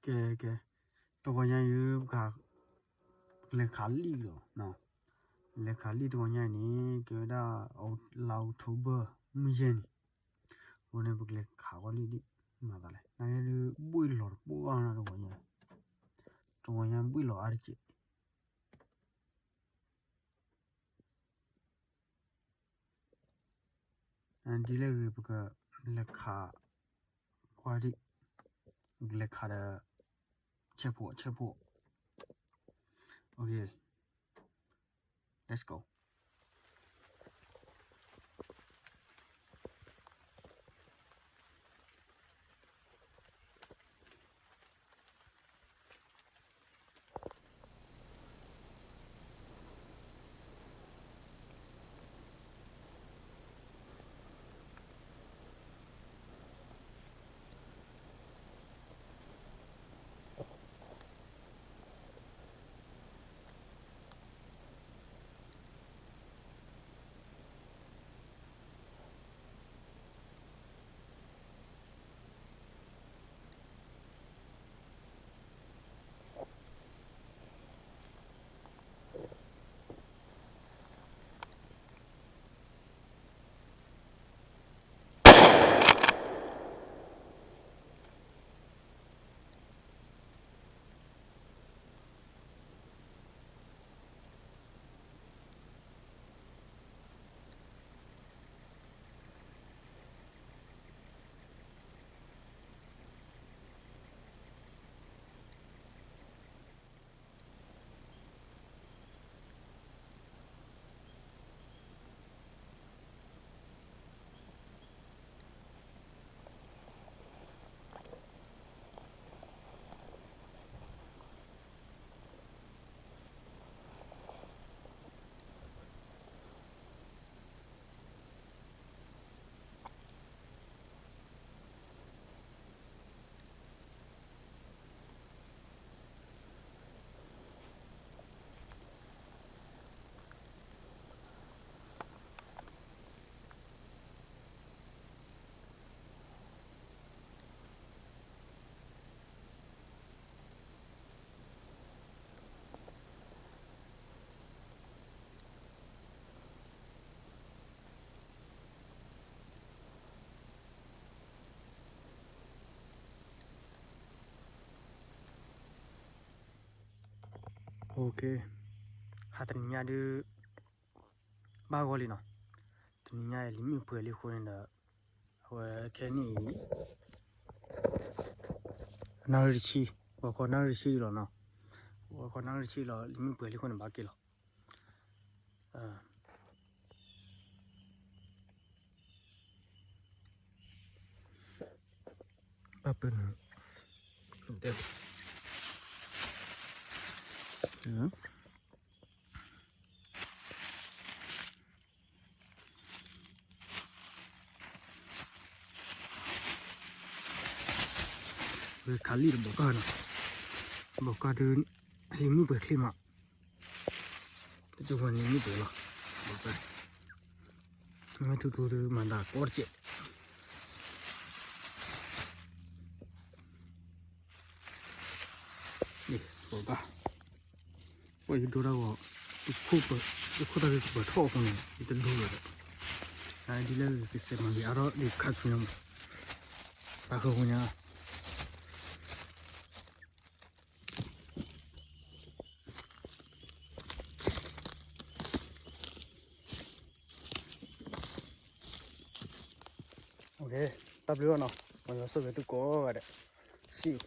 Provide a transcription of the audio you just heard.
ကဲ ကဲ, တဂီၤညါအံၤ ပကလဲၤခးလံၣ်လီၤ, လဲၤခးလံၣ်တဂီၤညါအံၤန့ၣ် ကဲဝဲဒၣ် လါ October မုၢ်ယဲၢ်နံၤ, အဃိန့ၣ် ပကလဲၤခးကွၢ်လံၣ်ဒံး, မၤသးလဲၣ်, နာ်က့ဒုး ဘှ့ၣ်လီၤတပှဲၤဘၣ်နီၤ တဂီၤညါ, တဂီၤညါဘှ့ၣ်လီၤအါတက့ၢ် ဒ်လဲၣ်ဂ့ၤ ပကလဲၤခးကွၢ်ဒံး, ပကလဲၤခးဒီး ဆဲးဖိ ဆဲးဖိ, OK, let's go. Okay, ဟါတနံၤညါဒုး ဘၣ်ဂီၢ်လံနီၤ, တနံၤညါအံၤ လံာ်မုၣ်ပှဲၤလံအဃိန့ၣ်ဒီး အဝဲခဲန့ၣ်အံၤ နၣ်ရံၣ်တဆံ, ဂီၤခီနၣ်ရံၣ်တဆံလီၤနီၤ, ဂီၤခီနၣ်ရံၣ်တဆံလီၤ လံာ်မုၣ်ပှဲၤလံအဃိန့ၣ် ဘၣ်က့ၤလီၤ. ဘၣ်ပၢၢ်နုာ် ဝဲခးလံၣ်တဘီးကၢ်နီၤ, ဘီးကၢ်ဒုး လံာ်မုၣ်ပှဲၤချ့မး, တကဝဲန့ၣ်မုၣ်ပှဲၤလီၤ, ဘီးကၢ်, မ့ၢ်ထူထူဒုးမၤဒၣ်ကီတကဲး ဘီးကၢ်, ပှၤယဒိတၢ်ဂီၤ, ယခိၣ်တၢ်ဂ့ၤကပၢၤထီၣ်အဃိန့ၣ် ယတဒိလီၤဒီး, ဒ်လဲၣ်ဂ့ၤကစဲးမၤဂ့ၤအါထီၣ်ဒ်ခါဆူညါမး, တၢ်ဃၢဃိညါ တၢ်ဘျုးအီၤနီၤ, ပှၤယွၤဆိၣ်ဂ့ၤသုကိးဂၤဒဲး, စံး